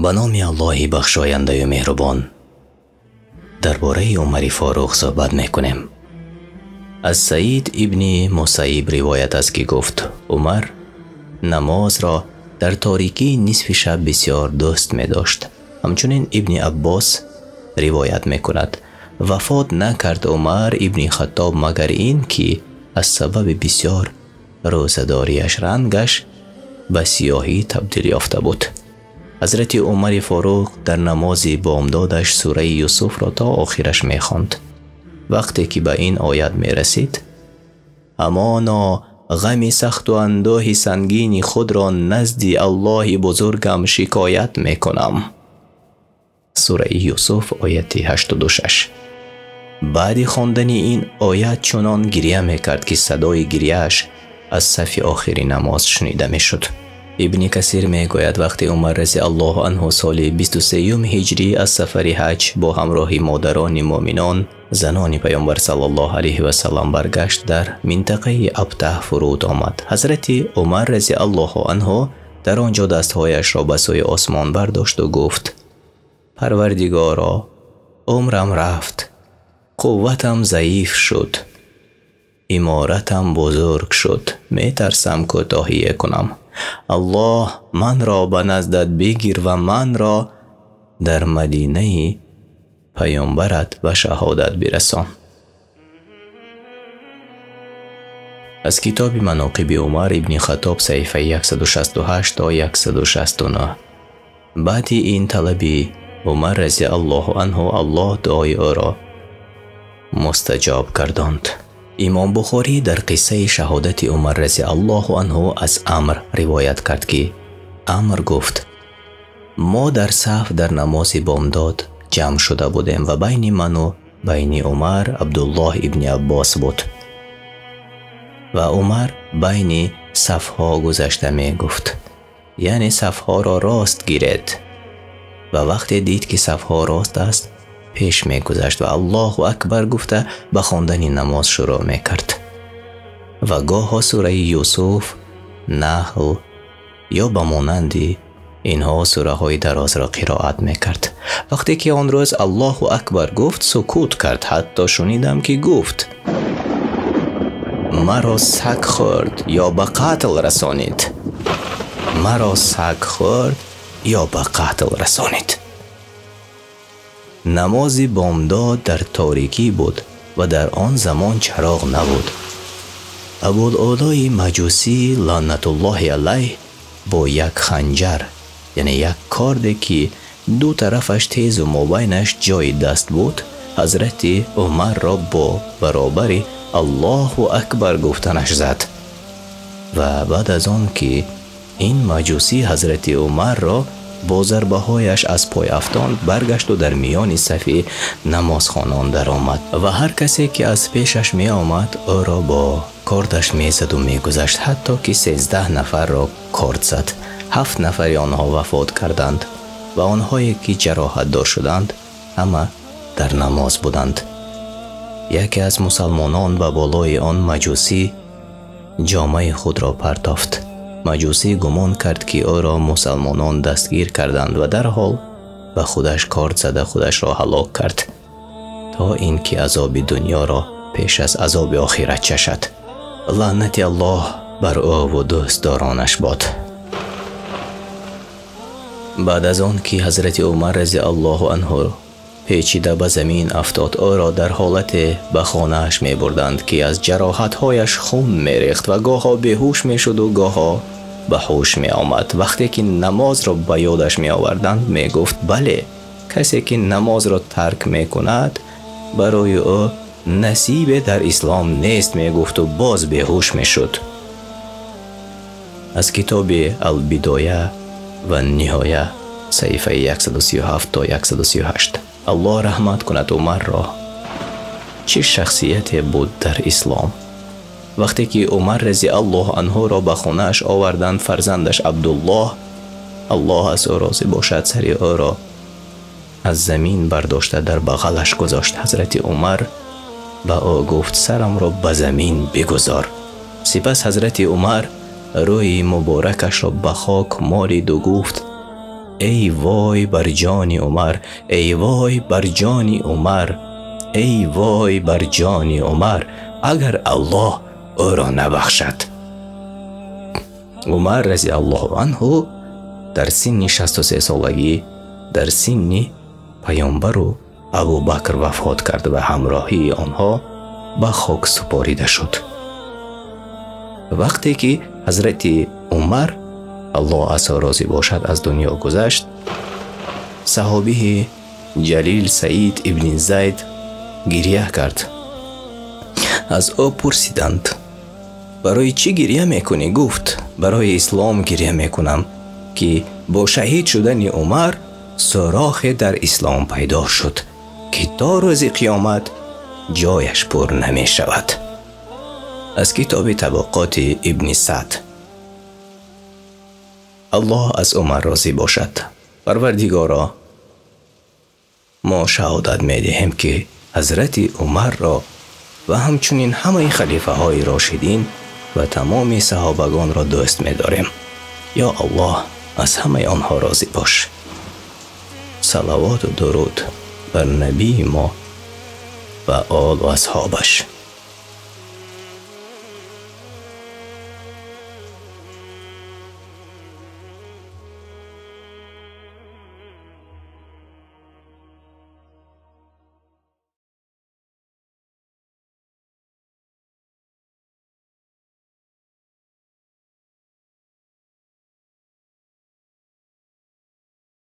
Ба номи Аллоҳи бахшояндаю меҳрубон. Дар бораи Умари Форуқ суҳбат мекунем. Аз Саид ибни Мусайиб ривоят аст, ки гуфт: Умар намозро дар торикии нисфи шаб бисёр дӯст медошт. Ҳамчунин Ибни Аббос ривоят мекунад: вафот накард Умар ибни Хаттоб, магар ин ки аз сабаби бисёр рӯзадориаш рангаш ба сиёҳӣ табдил ёфта буд. Ҳазрати Умари Форуқ дар намози бомдодаш сураи Юсуфро то охираш мехонд. Вақте ки ба ин оят мерасид: ҳамоно ғами сахту андӯҳи сангини худро назди Аллоҳи бузургам шикоят мекунам. Сураи Юсуф, ояти 86. Баъди хондани ин оят чунон гиря мекард, ки садои гиряаш аз сафи охири намоз шунида мешуд. Ибни Касир мегӯяд: вақте Умар разиаллоҳу анҳу соли 23 ҳиҷрӣ аз сафари ҳаҷ бо ҳамроҳи модарони муъминон, занони Паёмбар саллаллоҳу алайҳи васаллам баргашт, дар минтақаи Абтаҳ фуруд омад. Ҳазрати Умар разиаллоҳу анҳу дар он ҷо дастҳояшро ба сӯи осмон бардошту гуфт: Парвардигоро, умрам рафт, қувватам заиф шуд, иморатам бузург шуд, метарсам кӯтоҳие кунам. Аллоҳ манро ба наздат бигир ва манро дар Мадинаи Паёмбарат ба шаҳодат бирасон. Аз китоби Маноқиби Умар ибни Хаттоб, саҳифаи 168 то 169. Баъди ин талаби Умар разиаллоҳу анҳу Аллоҳ дуои ӯро мустаҷоб гардонд. Имом Бухорӣ дар қиссаи шаҳодати Умар разиаллоҳу анҳу аз Амр ривоят кард, ки Амр гуфт: мо дар саф дар намози бомдод ҷамъ шуда будем ва байни ману байни Умар Абдуллоҳ ибни Аббос буд ва Умар байни сафҳо гузашта мегуфт, яъне сафҳоро рост гиред. Ва вақте дид, ки сафҳо рост аст, пеш мегузашт ва Аллоҳу акбар гуфта ба хондани намоз шурӯъ мекард. Ва гоҳо сураи Юсуф, Наҳл ё ба монанди инҳо сураҳои дарозро қироат мекард. Вақте ки он рӯз Аллоҳу акбар гуфт, сукут кард, ҳатто шунидам, ки гуфт: маро саг хӯрд ё ба қатл расонид. Маро саг хӯрд ё ба қатл расонид. Намози бомдод дар торикӣ буд ва дар он замон чароғ набуд. Абулъулои Маҷусӣ лаънатуллоҳи алайҳ бо як ханҷар, яъне як корде, ки ду тарафаш тезу мобайнаш ҷои даст буд, ҳазрати Умарро бо баробари Аллоҳу акбар гуфтанаш зад. Ва баъд аз он ки ин маҷусӣ ҳазрати Умарро бо зарбаҳояш аз пой афтонд, баргашту дар миёни сафи намозхонон даромад ва ҳар касе ки аз пешаш меомад, ӯро бо кордаш мезаду мегузашт, ҳатто ки 13 нафарро корд зад. 7 нафари онҳо вафот карданд ва онҳое ки ҷароҳатдор шуданд, ҳама дар намоз буданд. Яке аз мусалмонон ба болои он маҷусӣ ҷомаи худро партофт. Маҷусӣ гумон кард, ки ӯро мусалмонон дастгир карданд ва дарҳол ба худаш корд зада худашро ҳалок кард, то ин ки азоби дунёро пеш аз азоби охират чашад. Лаънати Аллоҳ бар ӯ ва дӯстдоронаш бод. Баъд аз он ки ҳазрати Умар разиаллоҳу анҳу печида ба замин афтод, ӯро дар ҳолате ба хонааш мебурданд, ки аз ҷароҳатҳояш хун мерехт ва гоҳо беҳуш мешуду гоҳо ба ҳуш меомад. Вақте ки намозро ба ёдаш меоварданд, мегуфт: бале, касе ки намозро тарк мекунад, барои ӯ насибе дар ислом нест, мегуфту боз беҳуш мешуд. Аз китоби Албидоя ва Ниҳоя, саҳифаи 137 то 138. Аллоҳ раҳмат кунад Умарро. Чӣ шахсияте буд дар ислом. Вақте ки Умар разиаллоҳу анҳуро ба хонааш оварданд, фарзандаш Абдуллоҳ, Аллоҳ аз ӯ розӣ бошад, сари ӯро аз замин бардошта дар бағалаш гузошт. Ҳазрати Умар ба ӯ гуфт: сарамро ба замин бигузор. Сипас ҳазрати Умар рӯи муборакашро ба хок молиду гуфт: Эй вой бар ҷони Умар, эй вой бар ҷони Умар, эй вой бар ҷони Умар, агар Аллоҳ ӯро набахшад. Умар разиаллоҳу анҳу дар синни 63 солагӣ дар синни паёмбару Абубакр вафот кард ва ҳамроҳии онҳо ба хок супорида шуд. Вақте ки ҳазрати Умар, Аллоҳ аз ӯ розӣ бошад, аз дунё гузашт, саҳобии ҷалил Саид ибни Зайд гиря кард. Аз ӯ пурсиданд: барои чӣ гиря мекунӣ? Гуфт: барои ислом гиря мекунам, ки бо шаҳид шудани Умар сӯрохе дар ислом пайдо шуд, ки то рӯзи қиёмат ҷояш пур намешавад. Аз китоби Табақоти ибни Саъд. Аллоҳ аз Умар розӣ бошад. Парвардигоро, мо шаҳодат медиҳем, ки ҳазрати Умарро ва ҳамчунин ҳамаи халифаҳои рошидин ва тамоми саҳобагонро дӯст медорем. Ё Аллоҳ, аз ҳамаи онҳо розӣ бош. Салавоту дуруд бар набии мо ва олу асҳобаш.